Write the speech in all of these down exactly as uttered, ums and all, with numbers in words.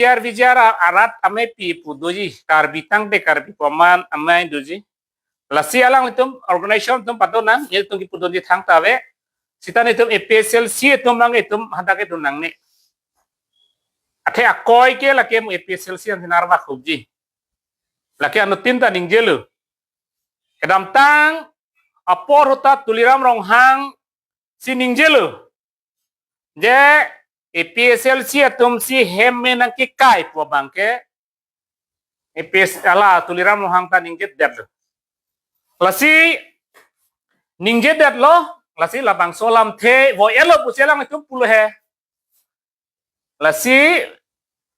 P G R V G R arat amei pi pu doji, Karbi tangte Karbi komat amei doji. Lasi alanglitum organization atum padonang, nelitum kipudunji thangta ave. Sita nelitum A P H L C atum abang itum hadak ke dun nangne. Athe akoi ke lake mo A P H L C an sinar ba khubji. Lake anuttin ta ningjelo. Kedamtang apor ahut ta Tuliram Ronghang si ningjelo. Je A P H L C atum si hem me nangkekai pu abang ke A P H hala Tuliram Ronghang ta ningjedetlo. Lasi ningjedetlo, lasi labangso alamthe voi-etlo pusi alanglitum pulo he. Lasi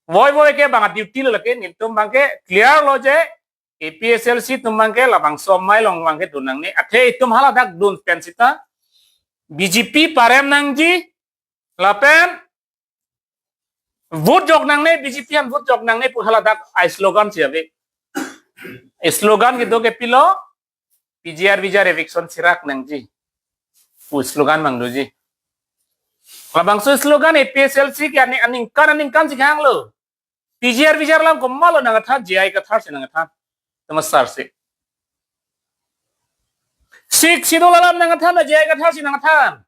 voi-voi ke bang duty lo lake, nelitum abang ke clear lo je A P H L C atum abang ke labangso amei along abang ke dun nangne. Athe itum haladak dun pen sita B J P parem nangji lapen vote jok nangne, B J P an vote jok nangne pu haladak a slogan si ave. A slogan kedo ke pilo, P G R V G R eviction sirak nangji pu slogan abang doji. Labangso slogan A P H L C ke ani aningkan aningkan si kehanglo. P G R V G R alam komatlo nangkethan, J I Kathar si nangkethan. Temasar si. Sixth Schedule alam nangkethan, J I Kathar si nangkethan.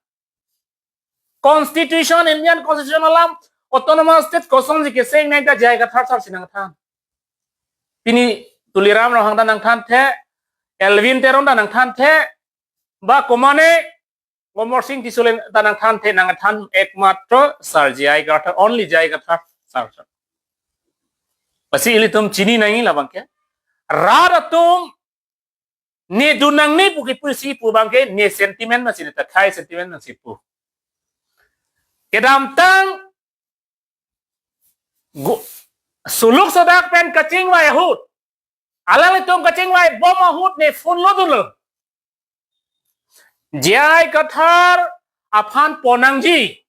Constitution, Indian Constitution alam, Autonomous State kosonsi keseng nangji ta J I Kathar sar si nangthan. Pini Tuliram Ronghang ta nangthanthe, Elwin Teron ta nangthanthe, ba komane Amarsing Tisso le ta nangthanthe, nangthan ekmatro sar J I Kathar, only J I Kathar sar. Lasi ilitum chini nangji labang ke. Rat atum ne dun nangne pu kipu si pu abang ke ne sentiment ma si, ne takhai sentiment ma si pu. Kedamtang gu-, suluk sodak pen kachingvai ahut, alanglitum kachingvai bom ahut ne phone lo dunlo. J I Kathar aphan pon nangji.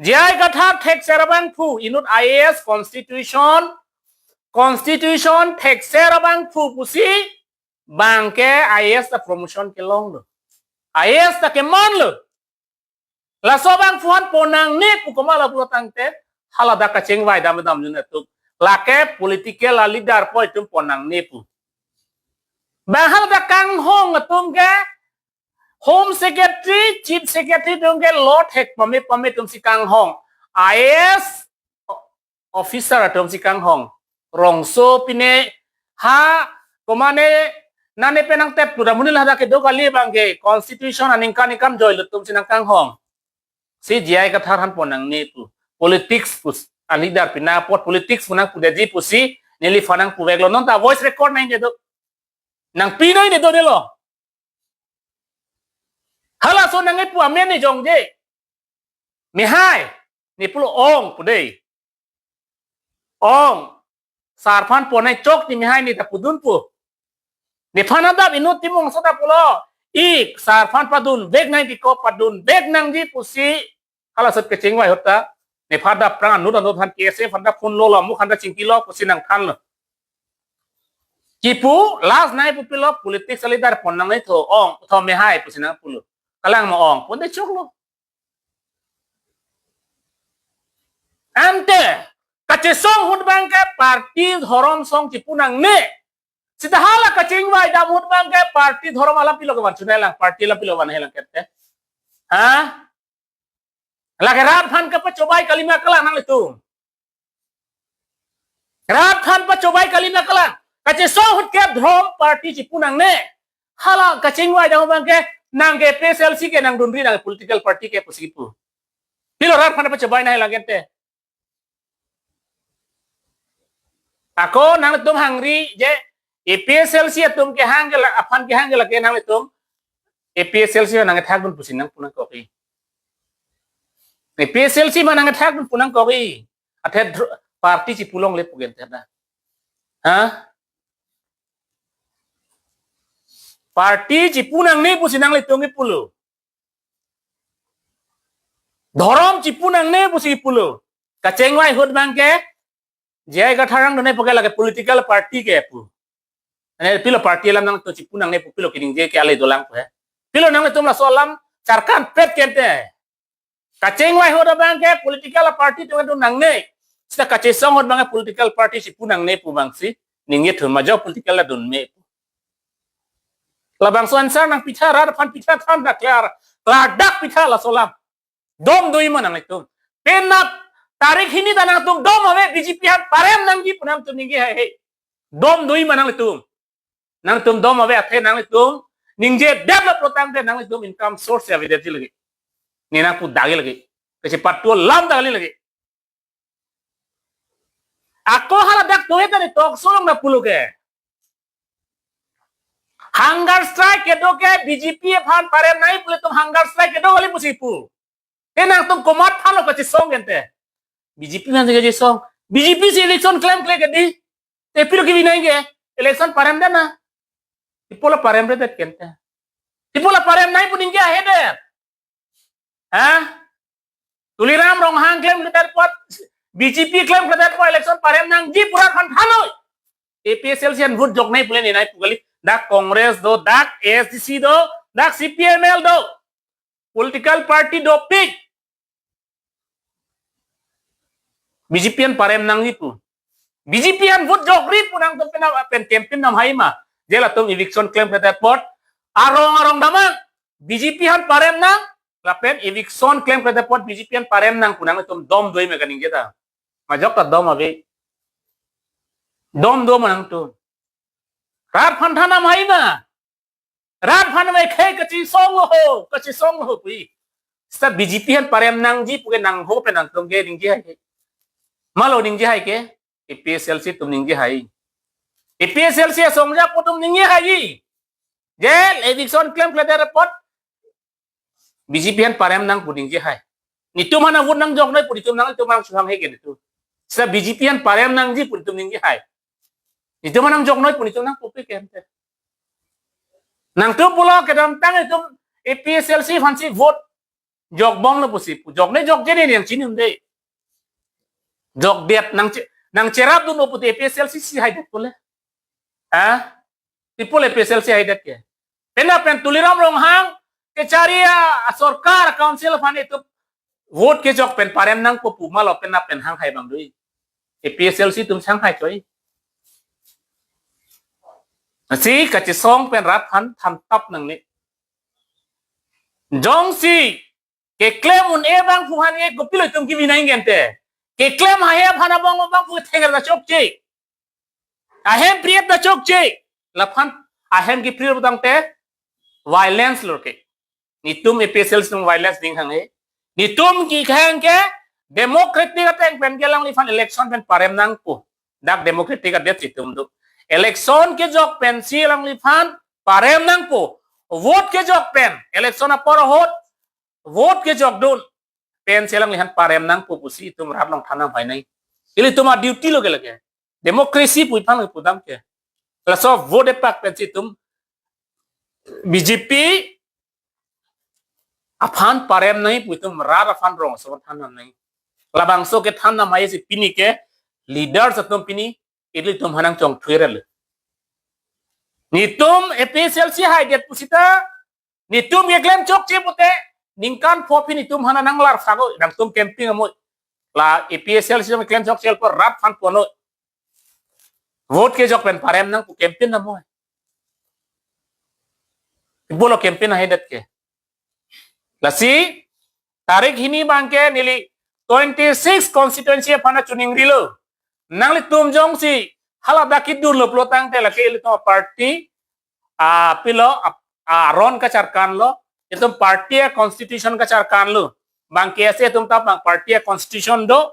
J I Kathar thekser abangphu, inut I A S constitution, constitution thekser abangphu pusi abang ke I A S ta promotion kelonglo. I A S ta kemanlo. Laso abangphu aphan pon nangne pu komat lapulo tangte, haladak kachingvai dam dam jun atum. Lake political leader po itum pon nangne pu. Bang haladak kanghong atum ke Home Secretary, Chief Secretary atum ke lo thek pame pame atum si kanghong. I A S officer atum si kanghong. Rongso pine ha komane nane penang tep tu da munil hadak kedo kali abang ke constitution aningkan aningkan joilo atum si nangkanghong. Si J I Kathar aphan pon nangne pu. Politics pu a-leader pina apot politics pu nangpudetji pusi neliphan nangpuveklo, non ta voice record nangji do. Nangpi nangji do delo. Halaso nangkipu amen ne jongje. Mehai, ne pulo ong pu dei. Ong, sar aphan pon nangchok ti mehai ne ta pudun pu. Nephan adap inut Timung so ta pulo, ik, sar aphan padunvek nangji ko, padunvek nangji pusi, halaso kachingvai ahut ta nephan adap aphrang anut anut aphan K S A aphan ta phone lo lo, amuk aphan ta chingkilo pusi nangthanlo. Kipu, last nangpupilo, politics a-leader pon nangne tho ong, tho mehai pusi nangpulo. Kalang ma ong, ponde choklo. Ante, kachesong ahut abang ke party dhorom song chipu nangne. Sita hala kachingvai dam ahut abang ke party dhorom alam pilo kevan chunai lang, party alam pilo van helang kete. Ha? Lake rat aphan kapachobai kalima kalang nanglitum. Rat aphan pachobai kalima kalang. Kachesong ahut ke dhorom party chipu nangne. Hala kachingvai dam abang ke nang ke P S L C ke nangdunri, nang political party ke pusi pu. Pilo rat aphan pachobai nanglang kete. Ako nangtum hangri je A P H L C atum kehang ke la, aphan kehang ke lake nangtum A P H L C nangkethak dun pusi nangpu nangkok-i. A P H L C ma nangkethak dun pu nangkok-i. Athe dhr-, party chipu longle pu gente na. Ha? Party chipu nangne pusi nanglitum kipulo. Dhorom chipu nangne pusi pulo. Kachingvai ahut abang ke J I Kathar nangdunde pu ke lake political party ke pu. Ane pilo party alam nangtum chipu nangne pu pilo keningje ke ale dolang pu he. Pilo nanglitum laso alam charkan pet kente. Kachingvai ahut abang ke political party atum dun nangne. Seta kachesong ahut abang political party si pu nangne pu abangsi ningje thun, majok political la dunme pu. Labangso answer nangpitha, rat aphan pitha than ta klar, klardak pitha laso alam. Dom dui ma nanglitum? Penap tarik hini ta nangtum dom ave, B J P aphan parem nangji pu nangtum ningje haihe. Dom dui ma nanglitum? Nangtum dom ave athe nanglitum ningjedet lo pulotangte nanglitum income source avedetji lake. Ne nangpu dagi lake. Kachepatu alam dagi lake. Ako hala dak tohe tadi talk show along ta pulo ke. Hunger strike kedo ke B J P aphan parem nangji pu ilitum hunger strike kedo kali pusi pu. Te nangtum komat aphanlo kachesong gente? B J P aphan si kachesong. B J P si election klemkle ke dei. Te pilo kebi nangji ke? Election paremdet na? Ipola paremredet gente. Ipola parem nangji pu ningje haihe det. Ha? Tuliram Ronghang klemkledet apot, B J P klemkledet apot election parem nangji pu rat aphan thanoi. A P H L C an vote joknei pule ne nangji pu kali. Dak Congress do, dak A S D C do, dak C P I M L do. Political party dopik. B J P aphan parem nangji pu. B J P aphan vote jokri pu nangtum penap pen campaign nam hai ma? Je latum eviction klemkledet apot arong arong damang. B J P aphan parem nang, lapen eviction klemkledet apot B J P aphan parem nang pu nangtum dom dui ma kaningje ta? Majok ta dom ave. Dom do ma nangtum? Rat aphan than nam hai ma? Rat aphan mai khei kachesong ho, kachesong ho pu. Seta B J P aphan parem nangji pu ke nangho pen nangtum ke ningje hai ke? Malo ningje hai ke? A P H L C atum ningje hai. A P H L C asongja pu atum ningje hai. Je eviction klemkledet apot B J P aphan parem nang pu ningje hai. Netum aphan vote nangjoknoi pu netum nangtum nangsuhang hai ke netum? Seta B J P aphan parem nangji pu netum ningje hai. Netum aphan nangjoknoi pu netum nangpupe ke ante. Nangtum pulo kedamtang itum A P H L C aphan si vote jokbomlo pusi pu. Joknei jokje ne nangchinine dei. Jokdet nangche-, nangcherapdun o pute A P H L C si haidet pule. Ha? Ipola A P H L C haidet ke? Penap pen Tuliram Ronghang kechari asorkar council aphan itum vote kejok pen parem nangpo pu, malo penap pen hang hai abang dui? A P H L C atum si hang hai choi. Si kachesong pen rat aphan thantap nangne. Jongsi keklem un-e abangphu aphan ke kopilo itum kebi nangji ante? Keklem haihe aphan abang abangphu thenger ta chokche. Ahem create ta chokche. Laphan ahem ke-create pulotangte violence lo ke. Netum A P H L C atum violence ding hang he. Netum ke hang ke democratic ateng pen ke alangliphan election pen parem nangpo. Dak democratic adet si itum do. Election kejok pensi alangliphan parem nangpo. Vote kejok pen, election apor ahut vote kejokdun pensi alangliphan parem nangpo pusi itum rat along than nam hai nai. Ilitum a-duty lo ke lake. Democracy pu iphan lo pudam ke. Laso vote epak pensi itum B J P aphan parem nangji pu itum rat aphan rong aso than nam nangji. Labangso kethan nam hai si pini ke leaders atum pini ilitum aphan nangchongthui rel. Netum A P H L C haidet pusita, netum keklem chokche pute, ningkan pho pini netum aphan nanglar sago, nangtum campaign amoi. La A P H L C atum keklem chokche apot rat aphan ponoi. Vote kejok pen parem nang pu campaign amoi. Ipulo campaign haidet ke? Lasi tarik hini abangke neli twenty-six constituency aphan chiningrilo. Nanglitum jongsi hala dak kidunlo pulotangte lake ilitum party, ah, pilo, ah, ah, aron kacharkanlo, itum party a-constitution kacharkanlo. Abangke ase itum ta abang party a-constitution do,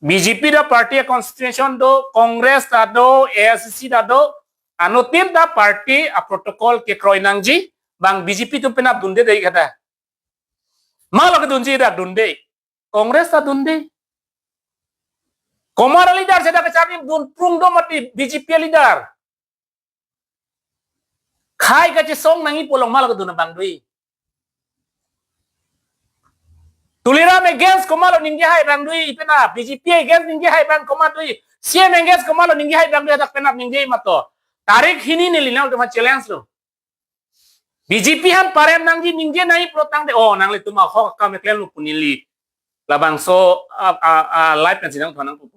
B J P ta party a-constitution do, Congress ta do, A I C C ta do, anuttin ta party a-protocol kekroi nangji, abang B J P atum penap dunde dei kata. Malo kedunji dak dunde. Congress ta dunde. Komat a-leader seta kacharli dunprung do mati B J P a-leader. Khei kachesong nangji pu along malo kedun abang dui? Tuliram against komatlo ningje hai abang dui, penap? B J P against ningje hai abang komat dui? C M against komatlo ningje hai abang dui, hadak penap ningje mato? Tarik hini neli nangtum aphan challenge lo. B J P aphan parem nangji ningje nangji pulotangte, oh, nanglitum ahok akam keklemlo pu neli Labangso a, a, a, live pensi nangthan nangpo.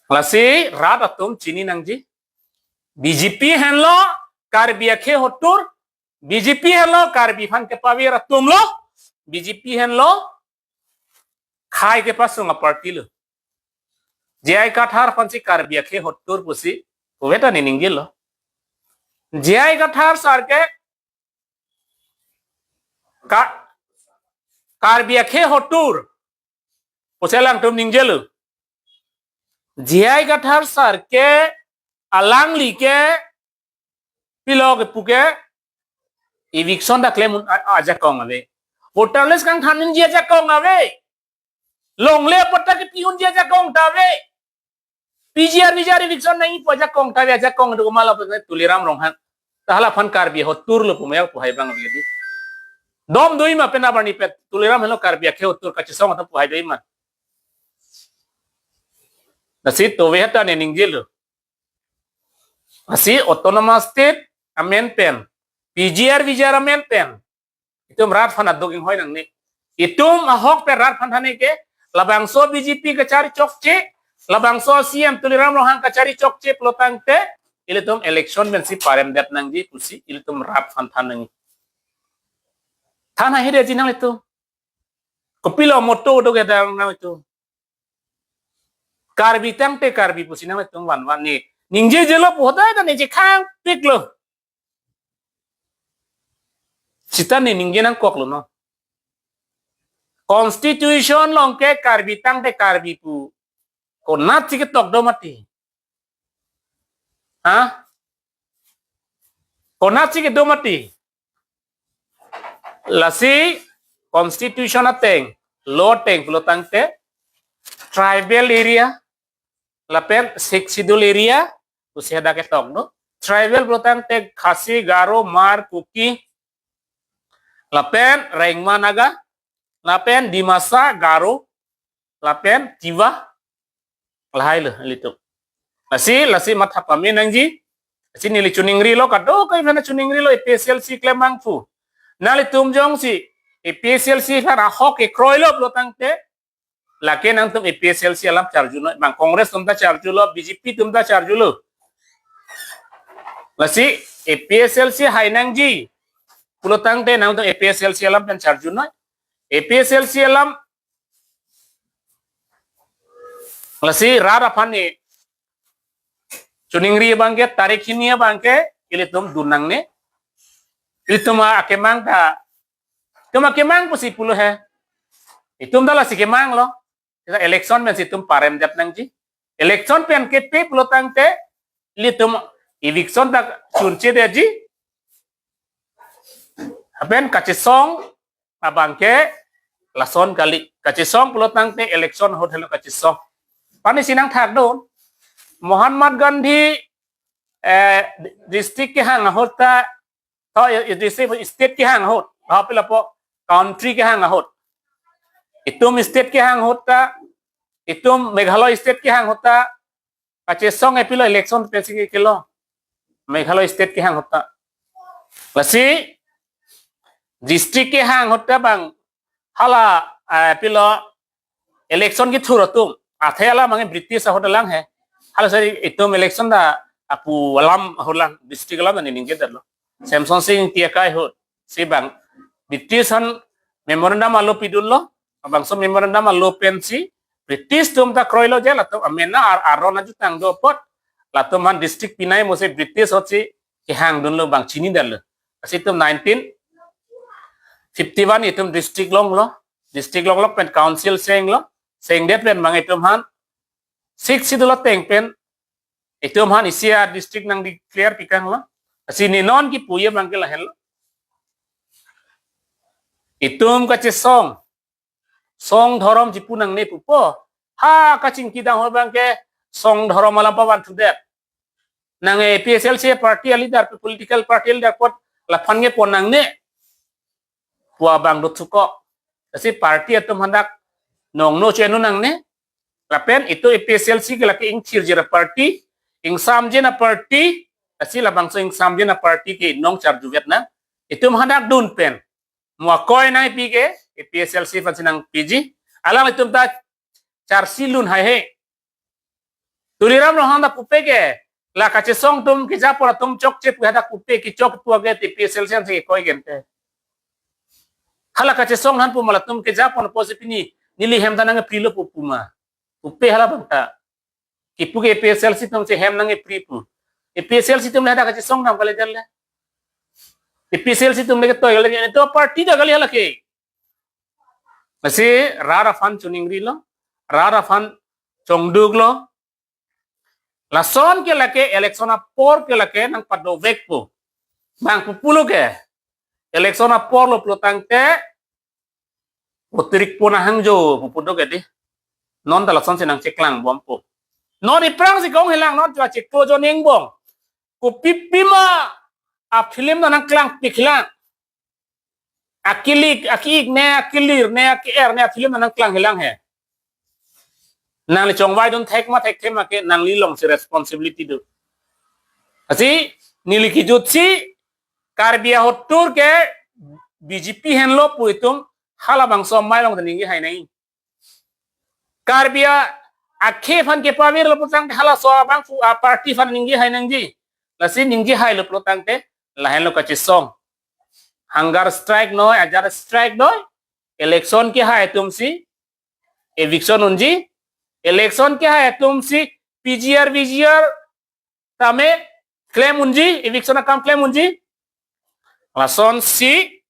Lasi rat atum chini nangji. B J P henlo Karbi akhei hotur, B J P henlo Karbi aphan kepavir atum lo, B J P henlo khei kepasung a-party lo. J I Kathar aphansi Karbi akhei hotur pusi, ove ta ne ningjelo. J I Kathar sar ke Ka-, Karbi akhei hotur pusi alangtum ningjelo. J I Kathar sar ke alangli ke pilo kepu ke eviction ta klem un a-, ajakong ave. Voter list kangthan unji ajakong ave. Longle apot ta kepi unji ajakong ta ave. P G R V G R eviction nangji pu ajakong ta ave, ajakong do komat lo pu Tuliram Ronghang. Ta hala aphan Karbi hotur lo pu maya pu hai abang ave di. Dom do-i ma pen abarni pet Tuliram henlo Karbi akhei hotur kachesong atum pu hai do-i ma. Lasi to ove ta ne ningjelo. Lasi autonomous state amen pen, P G R V G R amen pen, itum rat aphan aduk inghoi nangne. Itum ahok pen rat aphan than-e ke, labangso B J P kachari chokche, labangso C M Tuliram Ronghang kachari chokche pulo tangte, ilitum election pensi paremdet nangji pusi ilitum rat aphan than nangji. Than haihe detji nanglitum. Kopilo motto do kedang nanglitum. Karbi tangte Karbi pusi nanglitum vanvan ne ningjejelo pu hodai ta ne chekhang piklo. Sita ne ningje nangkoklo no. Constitution along ke Karbi tangte Karbi pu konatsi ketok do mati. Ha? Konatsi kedo mati. Lasi constitution ateng, law ateng pulo tangte tribal area lapen Sixth Schedule area pusi hadak ketok do. Tribal pulo tangte Khasi, Garo, Hmar, Kuki, lapen Rengma Naga, lapen Dimasa, Garo, lapen Tiwa, lahai lo ilitum. Lasi, lasi matha pame nangji. Lasi neli chiningrilo, kadokave aphan chiningrilo, A P H L C klem abang pu. Nanglitum jongsi A P H L C aphan ahok kekroilo pulo tangte, lake nangtum A P H L C alam charjunoi, bang Congress atum ta charjulo, B J P atum ta charjulo. Lasi A P H L C hai nangji pulo tangte nangtum A P H L C alam pen charjunoi. A P H L C alam, lasi rat aphan ne chiningri abang ke, tarik hini abang ke ilitum dun nangne. Ilitum akemang ta, itum akemang pusi pulo he. Itum ta lasi kemang lo. Sita election pensi itum paremdet nangji. Election pen kepi pulo tangte ilitum eviction ta chunche detji. Lapen kachesong abang ke lason kali. Kachesong pulo tangte election ahut helo kachesong. Pani si nangthak do. Mahatma Gandhi, eh, district kehang ahut ta, to, eh, district, state kehang ahut, ha, pila po, country kehang ahut. Itum state kehang ahut ta, itum Meghalaya state kehang ahut ta, kachesong e pilo election pensi kelo. Meghalaya state kehang ahut ta. Lasi district kehang ahut ta bang hala, eh, pilo election kethur atum. Athe alam abang British ahut alam he. Hala sari itum election ta apu alam ahut lang, district alam ta ne ningjedetlo. Semson Sing Ingti akai ahut si bang British aphan memorandum alo pidunlo. Labangso memorandum alo pensi British atum ta kroilo je latum amena ar aron ajutang do apot latum aphan district pinai mo si British ahut si kehangdunlo bang chinidetlo. Lasi itum nineteen fifty-one itum district longlo, district longlok pen council senglo, sengdet pen bang itum aphan Sixth Schedule ateng pen itum aphan isi a-district nang declare pikanglo. Lasi ne non kipu abang ke lahenlo. Itum kachesong, song dhorom chipu nangne pupo. Ha, kachingki dang ho abang ke song dhorom alam pavanthudet. Nang A P H L C party a-leader, political party leader apot laphan kepon nangne pu abang do thuko. Lasi party atum hadak nongno chenu nangne. Lapen itum A P H L C ke lake ingthirji a-party, ingsamji a-party, lasi labangso ingsamji a-party ke nong charjuvet nang. Itum hadak dun pen mo akoi nangpi ke, APHLC aphansi nangpiji. Alanglitum ta charsi lun haihe. Tuliram Ronghang ta pupe ke, la kachesong atum kejapon atum chokche pu hadak pupe, kechok pu ke APHLC ansi kekoi ke ante. Hala kachesong aphan pu ma latum kejapon apotsi pini neli hem ta nangprilo pu puma. Pupe hala abang ta. Kipu ke APHLC atumsi hem nangpri pu. APHLC atum le hadak kachesong dam kali der le. APHLC atum le ketoi kali, ito party ta kali hala ke. Lasi rat aphan choningrilo, rat aphan chongduklo. Lason ke lake election apor ke lake nangpadovek pu. Bang pu pulo ke. Election apor lo pulo tangte, otirik pona hangjo pu pudo ke di. Non ta lasonsi nangcheklang bom pu. Non aphrangsi kong helang, non ta cheklo jo ning bom. Kopi pima a film ta nangklangpiklang. Akilik, aki-ik ne, akilir ne, aki-er ne, a film ta nangklang helang he. Nangli chongvaidun thek ma thekthe ma ke nangli alongsi responsibility do. Lasi neli kejutsi Karbi ahotur ke BJP henlo pu itum halabangso amei along ta ningje hai nai. Karbi a-, akhei aphan kepavirlo pulo tangte halaso abang pu a party aphan ningje hai nangji. Lasi ningje hailo pulo tangte lahenlo kachesong. Hunger strike noi, ajar strike noi. Election kehai atumsi eviction unji. Election kehai atumsi PGR, VGR tame klem unji, eviction akam klem unji. Lasonsi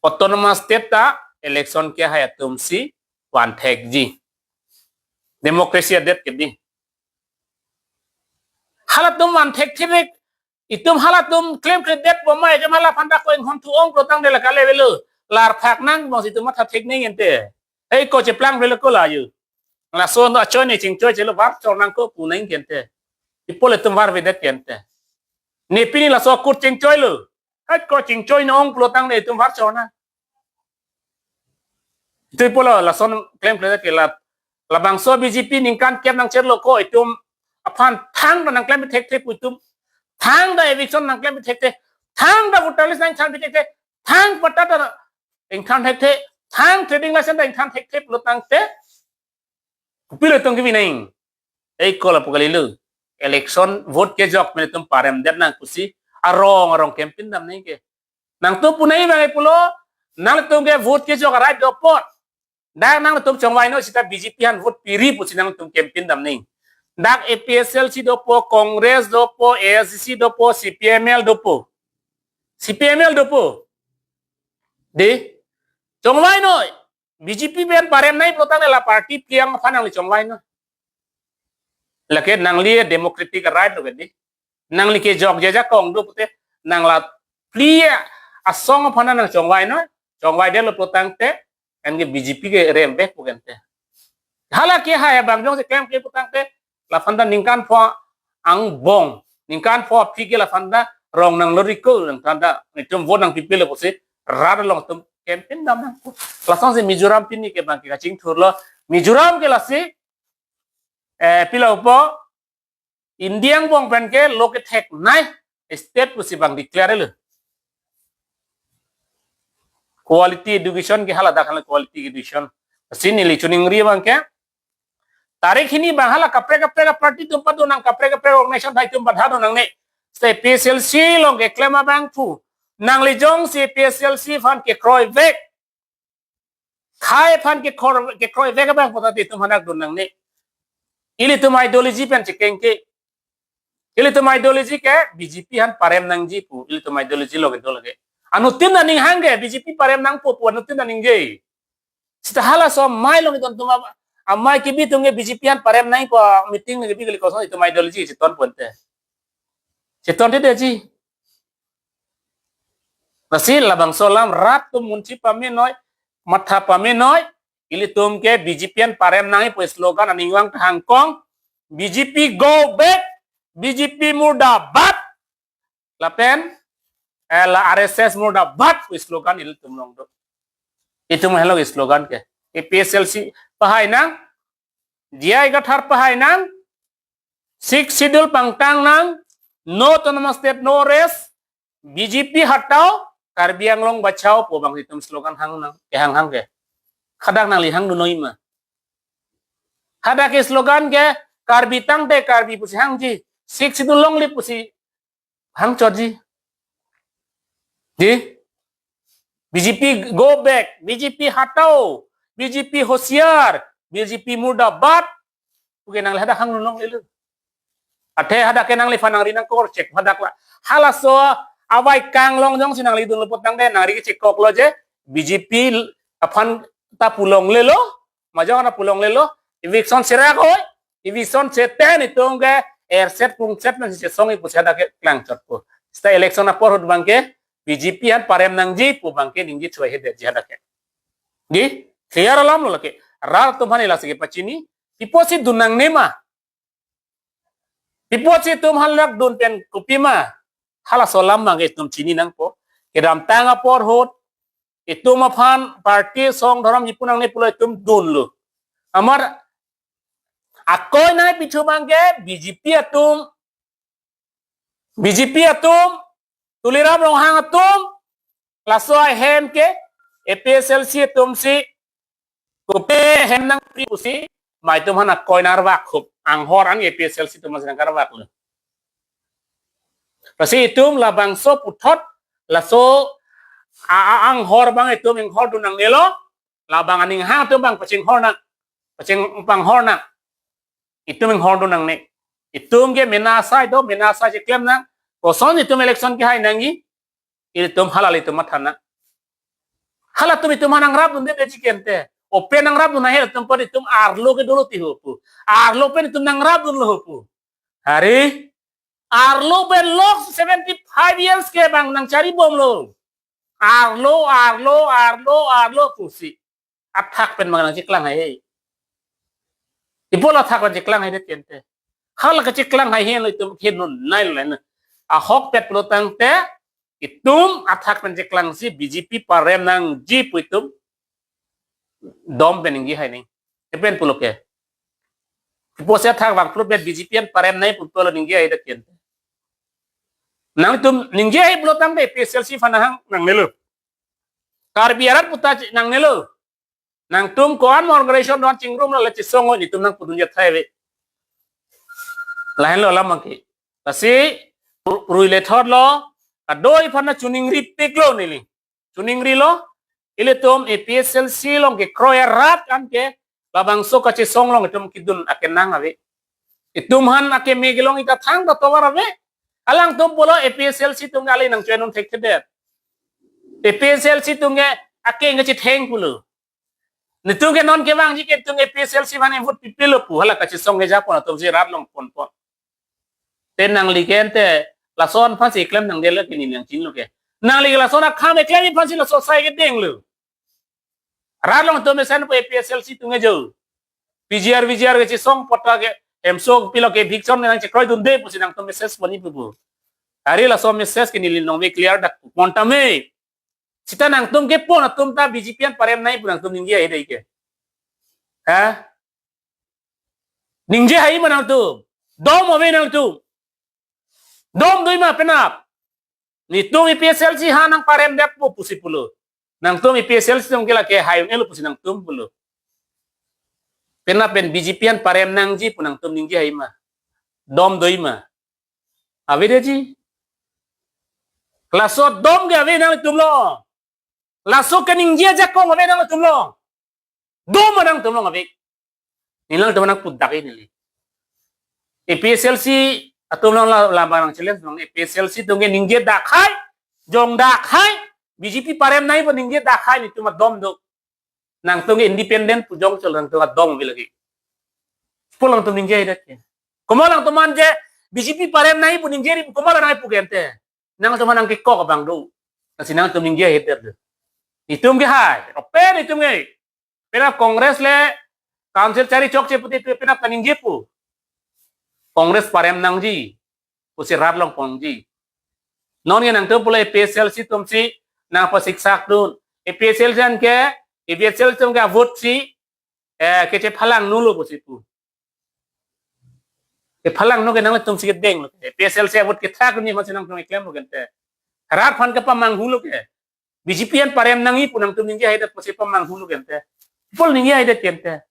autonomous state ta election kehai atumsi vanthekji. Democracy adet ke di. Halatum vanthekthevek, itum halatum klemkledet bomai, jam hala aphan ta ko inghon thu-ong pulo tangte la kale avelo. Lar phak nang bangsi itum matha thek nang ante. Hei ko cheplang avelo ko la yu. Laso no achoi ne chingchoi chelo var chor nang ko pu nang ke ante. Ipo le itum varvedet ke ante. Ne pini laso akut chingchoilo. Hei ko chingchoi no-ong pulo tangte itum var chor nang. Itum ipo lo lason klemkledet ke la. Labangso BJP ningkan kep nangcherlo ko itum aphan thangta nangklem thekthe pu itum. Thangta eviction nangklem thekthe. Thangta voter list nangthan thekthe. Thang patta ta ingthan thekthe. Thang trading license ta ingthan thekthe pulo tangte. Kopilo itum kebi nang. Ei ko lapu kalilo. Election vote kejok pen itum paremdet nang pusi arong arong campaign dam nang ke. Nangtum pu nai bang pulo, nangtum ke vote kejok a right do apot. Dak nangtum chongvai noi seta BJP aphan vote piri pusi nangtum campaign dam nang. Dak APHLC dopo, Congress dopo, ASDC dopo, CPML dopo. CPML dopo. De. Chongvai noi. BJP pen parem nai pulo tangte la party pi aphan nangli chongvai noi. Lake nangli democratic right lo ke di. Nangli kejok jejakong do pute nang la pli asong aphan nang chongvai noi. Chongvaidetlo pulo tangte, anke BJP ke rembek pu ke ante. Hala kehai abang jongsi klemkle pulo tangte, laphan ta ningkan pho angbong, ningkan pho aphi ke laphan ta rong nang lori ko, nang tanda, itum vote nangpipilo pusi, rat along itum campaign dam nang. Lasonsi Mizoram pini ke bang ke kachingthurlo, Mizoram ke lasi, eh, pilo po, India angbong pen ke lo kethek nai state pusi bang declare lo. Quality education ke hala dak hala quality education. Lasi neli choningri bang ke. Tarik hini bang hala kaprek kaprek party atum pado nang, kaprek kaprek organization atum padado nangne. Seta APHLC along keklem abang pu. Nangli jongsi APHLC aphan kekroivek. Khei aphan kekroi, kekroivek abang puta itum hadak dun nangne. Ilitum ideology pen chekeng ke. Ilitum ideology ke BJP aphan parem nangji pu. Ilitum ideology lo kedo lake. Anuttin aning hang ke BJP parem nangpo pu anuttin aningje. Seta halaso amei along itum atum a-, amei kebi atum ke BJP aphan parem nangpo meeting kebi kali kosong itum ideology cheton pu ante. Cheton te ji. Lasi labangso alam rat atum munchi pame noi, matha pame noi, ilitum ke BJP aphan parem nangji pu slogan aning vang tahang kong, BJP go back, BJP murdabad, lapen, eh, la RSS murdabad pu slogan ilitum along do. Itum helo slogan ke. APHLC pahai nang, J I Kathar pahai nang, Sixth Schedule pangtang nang, no autonomous state, no rest, BJP hatao, Karbi Anglong bachao pu abang itum slogan hang nang, kehang hang ke. Hadak nangli hangdun noi ma? Hadak ke slogan ke Karbi tangte Karbi pusi hangji, Sixth Schedule longle pusi hangchotji. Di? B J P go back, B J P hatao, B J P hosiar, B J P murdabad. Puke nangli hadak hangdun longlelo. Athe hadak ke nangliphan nangri nangkorchek hadak la. Halaso avai kanglong jongsi nangli dunlo putangte nangri kechekoklo je B J P aphan ta pu longlelo, majok na pu longlelo, eviction serak oi, eviction seten itum ke erset pungset nangsi chesong ipu si hadak ke klangchotpo. Seta election apor ahut abang ke B J P aphan parem nangji pu abang ke ningje choi hede ji hadak ke. Di, clear alamlo lake. Rat atum aphan lasi kepachini, pi apotsi dun nangne ma? Pi apotsi itum halak dun pen kopima? Halaso alam abang itum chini nangpo. Kedamtang apor ahut itum aphan party song dhorom jipu nangne pulo itum dunlo. Amar akoi nai pichu abang ke B J P atum, B J P atum, Tuliram Ronghang atum, laso ahem ke A P H L C atumsi kopi ahem nangpri pusi, ma itum aphan akoi nangkarvak hup, anghor an A P H L C atum aphansi nangkarvaklo. Lasi itum labangso puthot, laso a, a, anghor abang itum inghordun nangnelo, labang aning hang atum abang pachinghor nang, pachingpanghor nang. Itum inghordun nangne. Itum ke mena asai do, mena asai cheklem nang. Koson itum election kehai nangji, itum halali itum matha nang. Halatum itum aphan nangrapdunde ji kente. Open nangrapdun ahel atum apot itum arlo ke dolo ti ho pu. Arlo pen itum nangrapdunlo ho pu. Hari, arlo pen lok seventy five years ke abang nangcharibomlo. Arlo, arlo, arlo, arlo pusi. Athak pen abang nangcheklang hai. Pi apot athak pen cheklang haidet kente? Hala kacheklang hai henlo itum ke non nai lo na. Ahokpet pulo tangte itum athak pen cheklangsi B J P parem nangji pu itum dom pen ningje hai ni. Epen pulo ke. Pi apotsi athak vangphlutvet B J P aphan parem nai pu pulo ningje haidet kente? Nangtum ningje hai pulo tangte A P H L C aphan hang nangnelo. Karbi arat puta chi nangnelo. Nangtum ko-an mo organization don chingrumlo le chesong oi, netum nangpudun jat hai ave. Lahenlo alam abang ke. Lasi ru-, rui le thotlo, kadoi aphan na chuningripiklo neli. Chuningrilo, ilitum A P H L C along kekroi arat an ke, labangso kachesong along itum kedun akenang ave. Itum aphan akeme kelong ita thangta tovar ave. Alangtum pulo A P H L C atum ke ale nangchoidun thekthedet. A P H L C atum ke akeng kachetheng pulo. Netum ke non kevangji ke itum A P H L C aphan vote pipilo pu, hala kachesong kejapon atumsi rat along ponpon. Te nangli kente lason aphansi klem nangdelo ke neli nangchinilo ke. Nangli lason akham eklem aphansi laso asai kedenglo. Rat along atum mesen pu A P H L C atum ke jo. P G R, V G R kachesong apot ta ke hemso pilo ke eviction nangchekroidunde pusi nangtum message pon-i pupu. Hari laso message ke neli nangve clear dak pon tame. Seta nangtum kepon atum ta B J P aphan parem nai pu nangtum ningje hai dei ke. Ha? Ningje hai ma nangtum? Dom ave nangtum. Dom do-i ma penap? Netum A P H L C aphan nangparemdet pu pusi pulo. Nangtum A P H L C atum ke lake hai un-elo pusi nangtum pulo. Penap pen B J P aphan parem nangji pu nangtum ningje hai ma? Dom do-i ma? Avedetji. Laso dom ke ave nangtum along. Laso keningje ajakong ave nangtum along. Dom ma nangtum along ave. Neli nangtum nangpudak neli. A P H L C atum along la, la barang challenge along A P H L C atum ke ningjedak hai, jongdak hai, B J P parem nai pu ningjedak hai netum adom do. Nangtum ke independent pu jongchol nangtum adom ave lagi. Pulang tum ningje haidet ke. Komat nangtum anje B J P parem nai pu ningje ri komat nai pu kente. Nangtum nangkekok abang do. Lasi nangtum ningje haidet do. Itum ke hai, open itum ke. Penap Congress le council chari chokche pute tu penap kaningje pu. Congress parem nangji. Pusi rat along ponji. Non ke nangtum pulo A P H L C atumsi nangpasiksak dun. A P H L C an ke, A P H L C atum ke avote si, eh, kechephalang nulo pusi pu. Kephalang nu ke nangtum si kedenglo. A P H L C avote kethak ni masi nangtum keklem lo kente. Rat aphan kepamanghulo ke. B J P an parem nangji pu nangtum ningje haidet pusi pamanghu lo kente. Pol ningje haidet kente.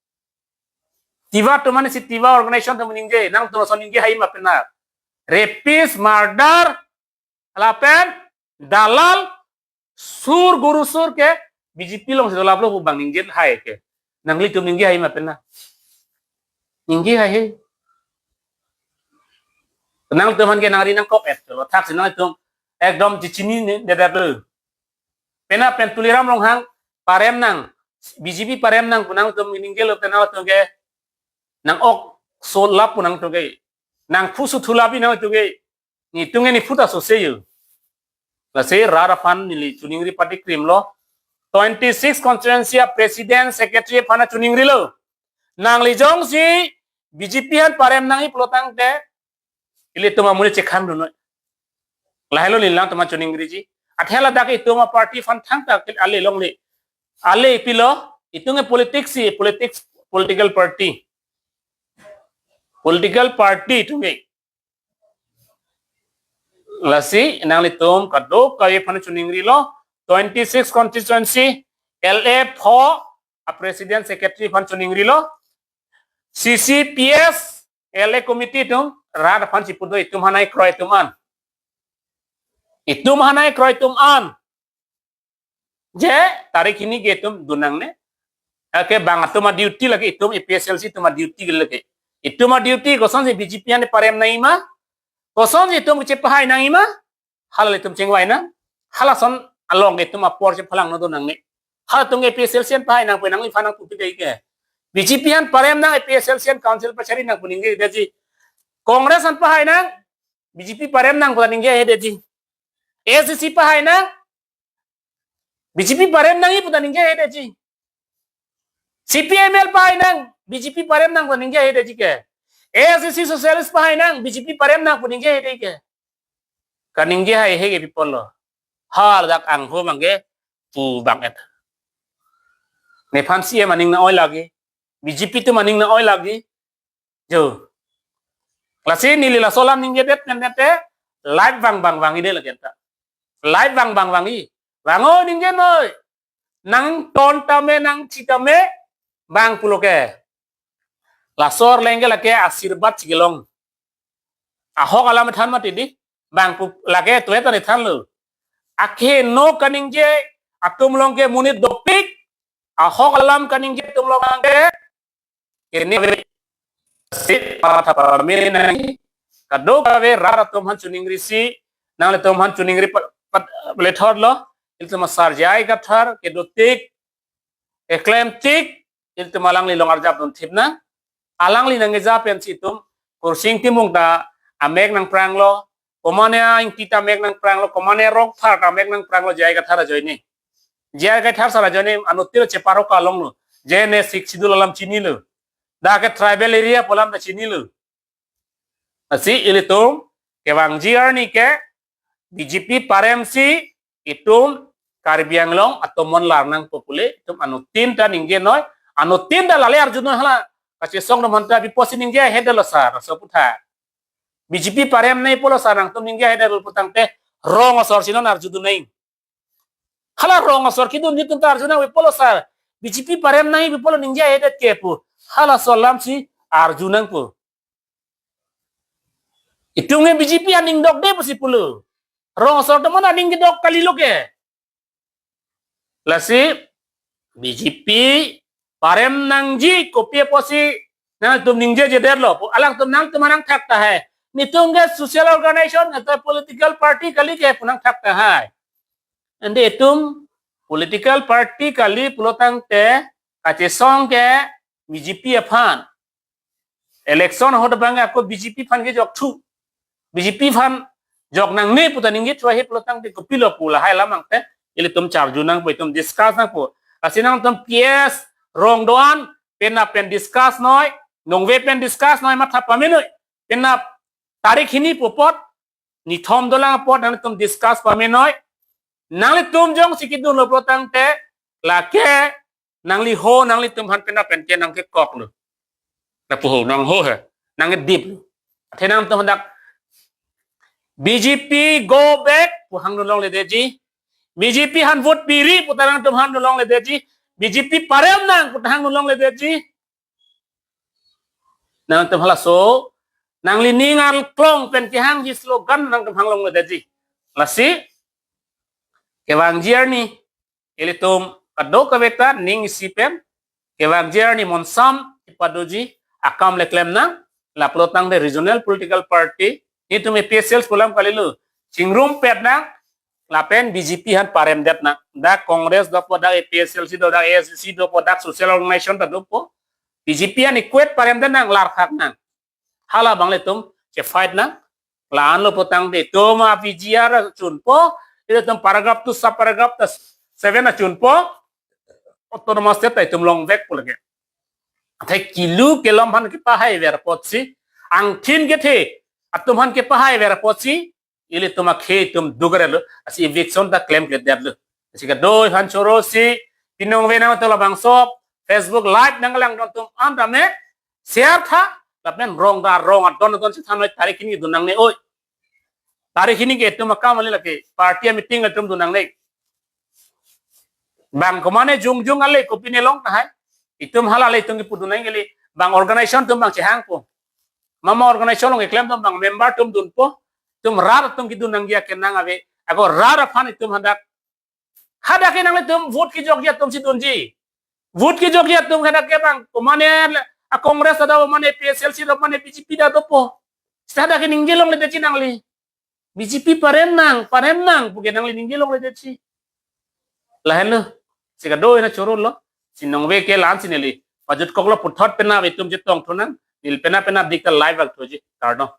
Tiwa atum mane si Tiwa organization atum ningje, nangtum lason ningje hai ma pena. Rapist, murder, lapen dalal, sur guru sur ke B J P alongsi dolap lo pu bang ningje hai ke. Nanglitum ningje hai ma pena. Ningje hai he. Nangtum aphan ke nangri nangkok et lo, thaksi nangtum ekdom chichinine, dedet lo. Pena pen Tuliram Ronghang parem nang, B J P parem nang pu nangtum ningje lo, pena atum ke nang-ok solap pu nangtum ke, nang phusu thulap pi nangtum ke, netum ke ne phuta sose yo. Lasi rat aphan neli choningri pati krim lo, twenty six constituency a president, secretary aphan choningri lo. Nangli jongsi B J P aphan parem nangji pulo tangte, ilitum amonit chekhang dun noi. Lahelo neli nangtum aphan choningriji. Athe ladak itum a party aphan thangta ale longle. Ale pilo, itum ke politics si, politics, political party. Political party itum ke. Lasi nanglitum kadokave aphan choningri lo, twenty six constituency, L A pho, a president secretary aphan choningri lo, C C P S, L A committee atum, rat aphan chipu do, itum hanai kroi atum an. Itum hanai kroi atum an. Je, tarik hini ke itum dun nangne. Ake bang atum a duty lake, itum A P H L C atum a duty ke lake. Itum a duty kosonsi B J P aphan parem nangji ma, kosonsi itum kechepahai nangji ma, hala itum chingvai nang. Halason along itum apor chephalang no dun nangne. Halatum ke A P H L C aphan pahai nangpo, nangliphan nangpupi dei ke. B J P aphan parem nang, A P H L C aphan council pachari nang pu ningje detji. Congress aphan pahai nang, B J P parem nang pu ningje detji. A I C C pahai nang, B J P parem nangji pu ningje detji. C P I M L pahai nang, B J P parem nang pu ningje detji ke. A I C C Socialist pahai nang, B J P parem nang pu ningje detji ke. Kaningje hai he ke pi apotlo. Haladak angho bang ke pu bang et. Nephan C M aning nang-oi lagi, B J P atum aning nang-oi lagi. Jo. Lasi neli laso alam ningjedet nente, live vang vang vangji de lake ta. Live vang vang vangji. Vango ningje noi. Nangton tame, nangchi tame, bang pulo ke. Laso arleng ke lake asirbad si kelong. Ahok alam than mati di, bang pu lake tuet ani thanlo. Akeheno kaningje atum along ke monit dopik, ahok alam kaningje atum along ke kene ave. Si para thapar mene nangji, kadokave rat atum aphan choningrisi, nanglitum aphan choningri pa-, pa-, plethor lo, ilitum asar J I Kathar kedotik, keklemtik, ilitum alangli along arjap dunthip nang, alangli nangkeja pensi itum Khorsing Timung ta amek nangpranglo, komane a-Ingti ta amek nangpranglo, komane Rongphar ta amek nangpranglo, J I Kathar ajoine. J I Kathar sar ajoine anuttin cheparok along lo. Je ne Sixth Schedule alam chinilo. Dak ke tribal area pu alam ta chinilo. Lasi ilitum kevangji arni ke B J P paremsi itum Karbi Anglong atomon lar nangpo pule, itum anuttin ta ningje noi, anuttin ta lale arju noi hala. Kachesong atum aphan ta pi apotsi ningje haidet lo sar, laso aphuthak. B J P parem nangji pulo sar, nangtum ningje haidet lo pu tangte rong asor si non arju dun nang. Hala rong asor kedun netum ta arju nang pi apotlo sar. B J P parem nangji pi apotlo ningje haidet ke pu. Halaso alam si arju nangpo. Itum ke B J P aning dokde pusi pulo. Rong asor atum aning kedok kalilo ke. Lasi B J P parem nangji kopi apotsi nangtum ningjejedet lo pu, alangtum nangtum nangthak tahai. Netum ke social organization atau political party kali ke pu nangthak tahai. Ante itum political party kali pulo tangte kachesong ke B J P aphan. Election ahut abang ako B J P aphan kejok thu. B J P aphan jok nangne pu ta ningje thu ahi pulo tangte kopilo pu lahai alam angte ilitum charju nangpo, itum discuss nangpo. Lasi nangtum P S rong do-an penap pen discuss noi, nongve pen discuss noi, matha pame noi. Penap tarik hini pu apot, nithom dolang apot nangtum discuss pame noi. Nanglitum jongsi kedun lo pulo tangte lake nangli ho, nanglitum aphan penap pen ke nangkekok lo. Lapu ho, nang ho he, nangkedip lo. Athe nangtum dak B J P go back pu hang dun longledetji. B J P aphan vote piri puta nangtum hangno longledetji. B J P parem nang puta hangno longledetji. Nangtum halaso, nanglining arlong pen kehangji slogan nangtum hang longledetji. Lasi, kevangji arni, ilitum kadokave ta ning isi pen, kevangji arni monsam kepadoji akam le klem nang, lapulo tangte regional political party, nelitum A P H L C pu alam kalilo, chingrumpet nang, lapen B J P aphan paremdet nang. Dak Congress dopo, dak A P H L C do, dak A S D C dopo, dak social organization ta dopo. B J P aphan equate paremdet nang, larkhak nang. Hala abang ilitum che-fight nang. La-anlo pu tangte itum a-V G R achunpo, ilitum paragraph two sub paragraph ta seven achunpo, autonomous state ta itum longvekpo lake. Athe kilu kelom aphan kepahaiver apotsi, angthin kethe atum aphan kepahaiver apotsi, ilitum akhei atum duk-etlo, lasi eviction ta klemkledetlo. Lasi kadokave aphan choro si, pinong venang to labangso, Facebook Live nangkelangdun atum an tame, share tha, lapen rong ta rong adon adon si thanoi tarik hini dun nangne oi. Tarik hini ke itum akam ale lake, party meeting itum dun nangne. Bang komane jongjong ale kopine long tahai. Itum hala le itum kepudun nang kali. Bang organization atum bang chehangpo. Mama organization along keklem atum bang member atum dunpo. Itum rat atum kedun nangji akenang ave. Ako rat aphan itum hadak. Hadak ke nanglitum vote kejokji atum si dunji. Vote kejokji atum hadak ke bang komane a-Congress ta do, mane A P H L C do, mane B J P ta dopo. Seta hadak ke ningje longledetji nangli. B J P parem nang, parem nang puke nangli ningje longledetji. Lahenlo, si kadokave aphan chorolo, si nonve ke la-an si neli pajutkoklo, puthot penap itum chetongthu nang, neli penap penapdik ta live akthuji, kardom.